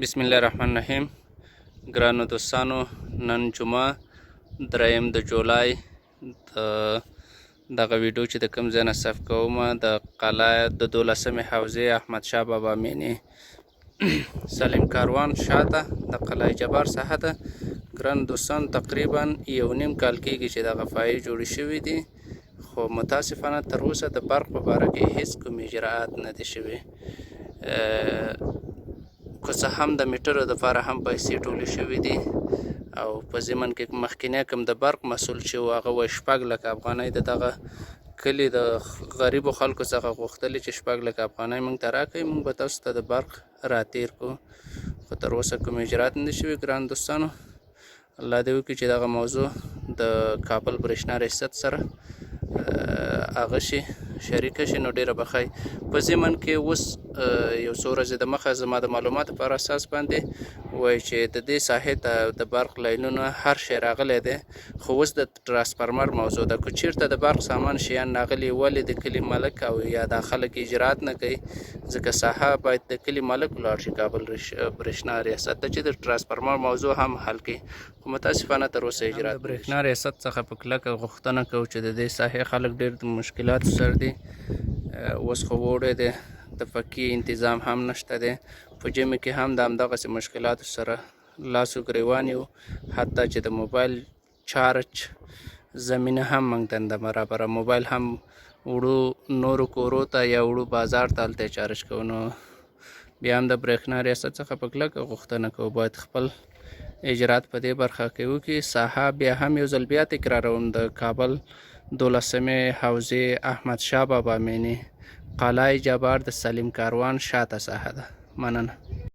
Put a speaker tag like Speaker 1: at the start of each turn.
Speaker 1: بسم الله الرحمن الرحیم. ګرانو دوستانو، نن جمعه دریم د جولای، د دغه ویډیو چې د کوم ځای نه صف کوم، د قلعه د دولسمې حوزې، احمد شاه بابا مینې، سلیم کاروان شاته، د قلعه جبار ساحه ده. ګران دوستان، تقریبا یو نیم کال کېږي چې دغه فایې جوړې شوې دي، خو متاسفانه تر اوسه د برق په باره کې هیڅ کوم اجراعات نه دي شوي. که څه هم د میټرو دپاره هم پیسې ټولې شوې دي، او په ضمن کې مخکینی کوم د برق مسؤل چې و، هغه وایي 6 لکه افغانۍ د دغه کلي د غریبو خلکو څخه غوښتلې چې 6 لکه افغانۍ موږ ته راکړئ، موږ به تاسو ته د برق راتیر کړو، خو تر اوسه کوم اجرات نه دي شوي. ګران دوستانو، الله دې وکړي چې دغه موضوع د کابل برېښنا ریاست سره هغه شي، شریکه شي، نو ډېره به ښه. په ضمن کې اوس یو څو ورځې د مخه زما د معلوماتو پر اساس باندې وایي چې د دې ساحې ته د برق لاینونه هر شی راغلی دی، خو اوس د ترانسفرمر موضوع ده. که چیرته د برق سامان شیان راغلي، ولې د کلي ملک او یا دا خلک اجرات نه کوي؟ ځکه ساحه باید د کلي ملک ولاړ شي کابل برېښنا ریاست ته چې د ترانسفرمر موضوع هم حل کړي، خو متاسفانه تر اوسه اجرات. د برېښنا ریاست څخه په کلکه غوښتنه کوو چې د دې ساحې خلک ډېر د مشکلاتو سره دي. اوس خو اوړی دی، د پکې انتظام هم نشته دی. په ژمي کې هم د همدغسې مشکلاتو سره لاس و ګریوان یو، حتی چې د موبایل چارج زمینه هم موږ ته نه برابره. موبایل هم وړو نورو کورو ته یا وړو بازار ته، هلته یې چارج کوو. نو بیا هم د برېښنا ریاست څخه په کلکه غوښتنه کوو، باید خپل اجرات په دې برخه کې وکړي. ساحه بیا هم یو ځل بیا تکراروم، د کابل دولسمې حوزې، احمد شاه بابا مینې، قلعه جبار، د سلیم کاروان شاته ساحه ده. مننه.